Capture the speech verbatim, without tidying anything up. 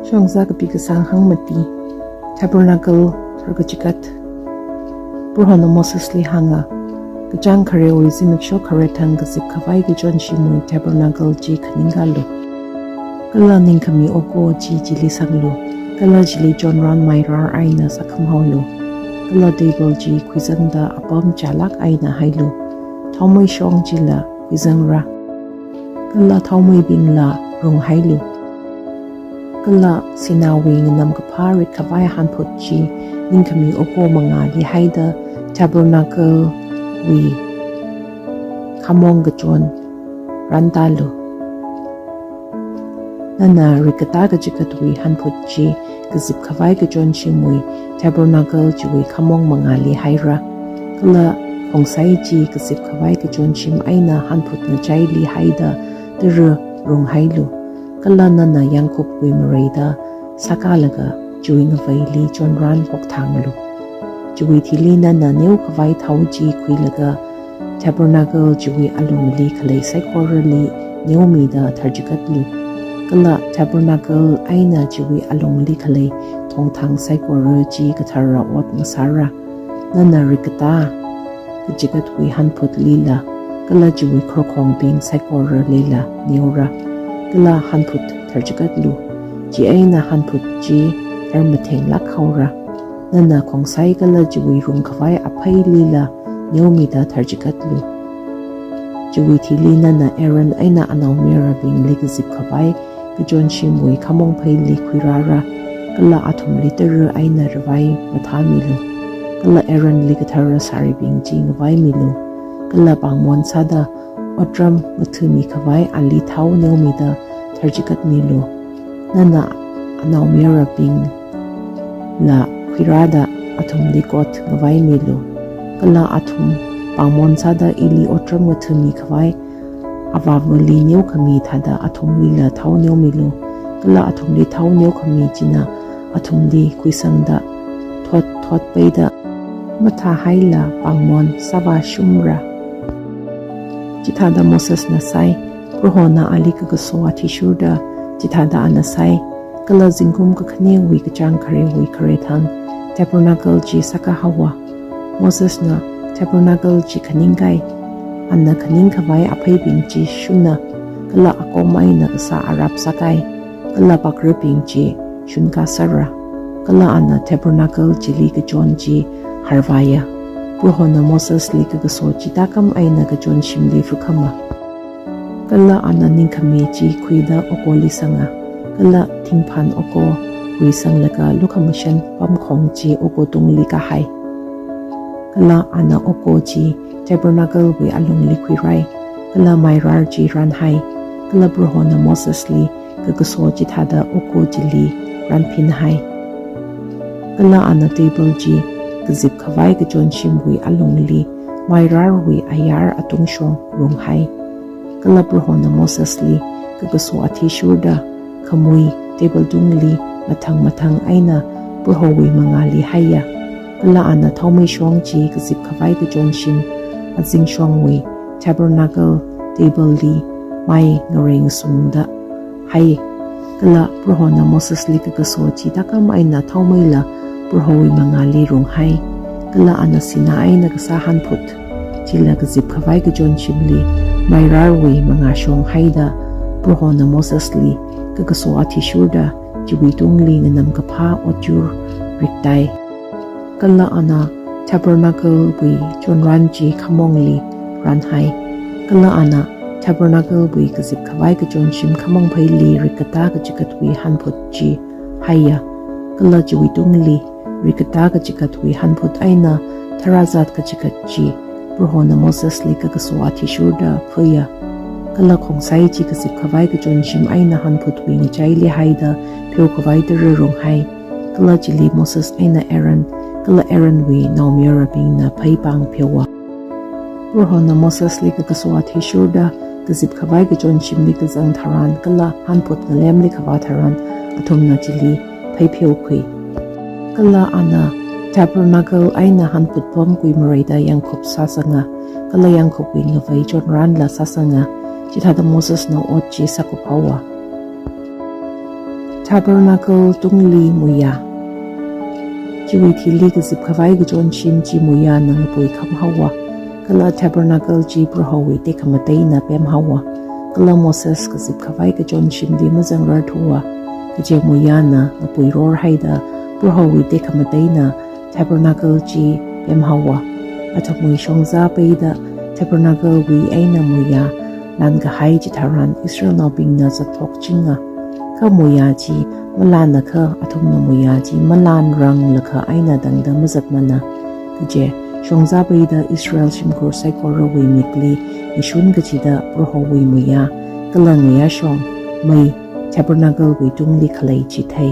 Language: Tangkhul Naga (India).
Shongza kapi kasang hangmati. Tabernacle tharkachigat. Prohona Mosesli hānga, kachāng kharewui zimiksho khare thang kazip khavai kachonshimwui tabernacle chi khaningkalu. Kala ningkhami oko chi chili sanglu. Kala chili chonran mairar eina sākham haolu. Kala table chi khuizangda apam chālāk eina hailu. Thaomei shong chila khuizangra. Kala thaomeibingla runghailu. Kala sināwui nganamkaphā rikkhavai hanphut chi ningkhami oko mangāli haida tabernacle wui khamong kachon rantālu. Nana rikkatā kachigatwui hanphut chi kazip khavai kachonshimwui tabernacle chiwui khamong mangāli haira. Kala khongsai chi kazip khavai kachonshim eina hanphut ngachaili haida tara runghailu. Kala nana yangkhukwui mareida sākalaga chiwui ngaveili chonran hokthanglu. Chiwui thili nana neokhavai thao chi khuilaga tabernacle chiwui alungli khalei saikorali neomida tharchigatlu. Kala tabernacle eina chiwui alungli khalei thongthang saikora chi kathara ot ngasāra. Nana rikkatā kachigatwui hanphutlila, kala chiwui khorkhongbing saikoralila neora. Kala hanphut tharchigatlu. Chieina hanphut chi tharmathenglāk haora. Nana khongsai kala chiwui rungkhavai apheilila neomida tharchigatlu. Chiwui thili nana Aaron eina anaomayarabingli kazip khavai kachonshimwui khamong pheili khuirāra. Kala athumli tara eina ravai mathāmilu. Kala Aaronli kathara sāribing chi ngavaimilu. Kala pāngmon sāda otram ngathami khavai ali thao neomida tharchigatmilu. Nana anaomayarabingla khuirāda athumli kot ngavaimilu. Kala athum pāngmon sāda ili otram ngathami khavai avāvali neokhami thāda athumlila thao neomilu. Kala athumli thao neokhami china athumli khuisangda thot thot peida mathāhaila pāngmon sāvāshungmara. Chithāda Mosesna sāi. Prohona ali kakaso athishurda chithāda ana sāi. Kala zingkum kakhanewui kachāng kharewui khare thang tabernacle chi sākahaowa. Mosesna tabernacle chi khaningkai. Ana khaning khavai apheibing chi shuna, kala akom eina kasā arap sākai. Kala pakrabing chi shunkā sāra. Kala ana tabernacle chili kachon chi harvāya. Prohona Mosesli kakaso chi tākam eina kachonshimli phukhama. Kala ana ningkhami chi khuida okoli sanga. Kala thingphan okowui sanglaga lukhamashan pamkhong chi oko tungli kahai. Kala ana oko chi tabernacle wui alungli khuirai. Kala mairar chi ranhai. Kala Prohona Mosesli kakaso chithāda oko chili ranphinhai. Kala ana table chi kazip khavai kachonshimwui alungli mairarwui ayar atungshong runghai. Kala Prohona Mosesli kakaso athishurda khamui table tungli mathang mathang eina Prohowui mangāli haiya. Kala ana thaomei shong chi kazip khavai kachonshim azingshongwui tabernacle table li mai ngarei ngasungda hai. Kala Prohona Mosesli kakaso chi tākam eina thaomeila Prohowui mangāli runghai. Kala ana sinā eina kasā hanphut chila kazip khavai kachonshimli mairarwui mangā shong haida Prohona Mosesli kakaso athishurda chiwui tungli nganamkaphā otchur riktai. Kala ana tabernacle wui chonran chi khamongli ranhai. Kala ana tabernacle wui kazip khavai kachonshim khamong pheili rikkatā kachigatwui hanphut chi haiya. Kala chiwui tungli rikkatā kachigatwui hanphut eina tharāzat kachigat chi Prohona Mosesli kakaso athishurda phuiya. Kala khongsai chi kazip khavai kachonshim eina hanphutwui ngachaili haida pheokhavai tara runghai. Kala chili Moses eina Aaron, kala Aaronwui naomayarabingna pheipāng pheowa. Prohona Mosesli kakaso athishurda kazip khavai kachonshimli kazang tharan kala hanphut ngalemli kavā tharan athumna chili pheipheokhui. Kala ana tabernacle eina hanphut pamwui mareida yangkhup sāsanga, kala yangkhupwui ngavei chonranla sāsanga, chithāda Mosesna ot chi sākuphaowa. Tabernacle tungli muiya. Chiwui thili kazip khavai kachonshim chi muiyana ngapui khamhaowa. Kala tabernacle chi Prohowui tekhamateina pemhaowa. Kala Moses kazip khavai kachonshimli mazangrarthuwa. Kaje muiyana ngapui rorhaida Prohowui tekhamateina tabernacle chi pemhaowa. Athumwui shongza peida tabernacle wui eina muiya lankahai chitharan Israelnaobingna zatthokchinga. Kha muiya chi malanakha athumna muiya chi malanranglakha eina tangda mazatmana. Kaje shongza peida Israel shimkhur saikorawui mikli ngashun kachida Prohowui muiya kala ngayāshong mei tabernacle wui tungli khalei chi thei.